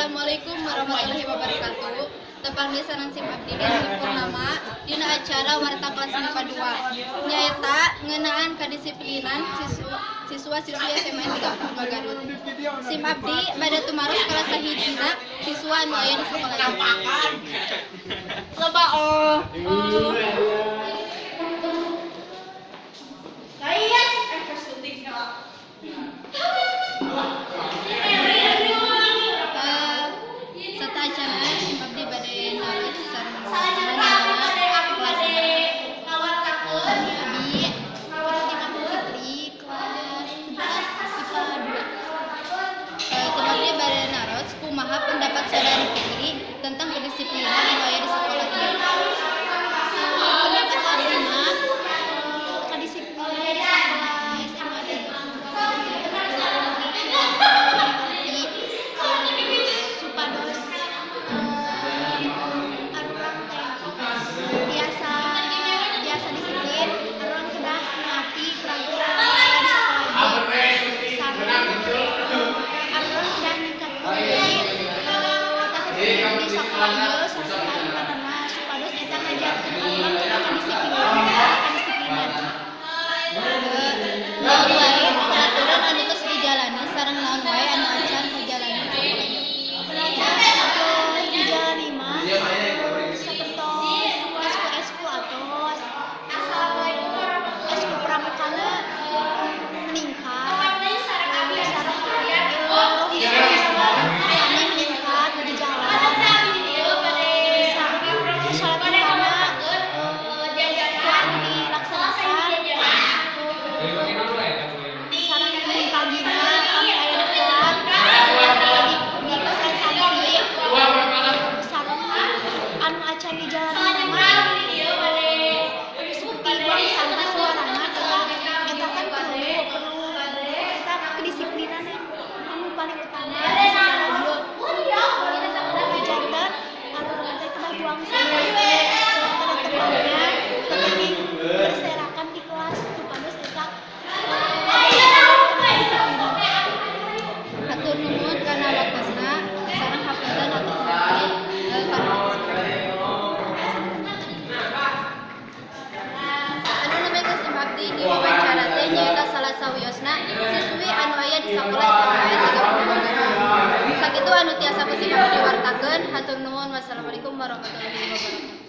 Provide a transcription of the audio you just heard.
Assalamualaikum warahmatullahi wabarakatuh. Tepang deui sareng sim abdi Desi Purnama dina acara Warta Kelas MIPA 2. Nyaeta ngeunaan kadisiplinan siswa-siswi SMA 32 Garut. Sim abdi bade tumaros ka salah sahijina siswa anu aya di sekolah ieu. Loba oh. Oh. Sateuacanna sim abdi bade naros sareng kelas. Abi Kristina Putri, kelas 11 IPA 2. Sim abdi bade naros kumaha pendapat Saudari Putri tentang kedisiplinan anu aya di sekolah ieu. Pendapat abdi mah, kedisiplinan di sekolah SMA 32 supados arurang teh tiasa tiasa disiplin, arurang kedah naati peraturan anu aya di sekolah ge, sareng arurang kedah ningkatkeun deui tata tertib di sakola ieu sareng kearifan supados eta ngajarkeun arurang kana kedisiplinan. Naon wae peraturan anu tos dijalani sareng naon wae anu acan kajalani di sakola ieu? Anu dijalani mah sapertos eskul-eskul atos eskul pramukana meningkat, sareng logistikna sami meningkat di jalan, sareng salat duhana sering dilaksanakan, sareng mun pagina kami aya nu telat di pasang sanksi, sareng anu acan dijalani mah anu seperti buang sampah sembarangan, eta kan perlu perlu eta kedisiplinan anu paling utama di sekolah ieu. Janten arurang teh kedah buang sampah kana tempatna, teu kenging berserakan di kelas supados eta ngajarkeun kana kedisiplinan. Hatur nuhun kana waktosna sareng hapunten atos abdi kana waktosna. Anu nembe sim abdi diwawancara teh nyaeta salah sawiosna siswi anu aya di sakola SMA 32 Garut. Sakitu anu tiasa ku sim abdi wartakeun. Hatur nuhun. Wassalamualaikum warahmatullahi wabarakatuh.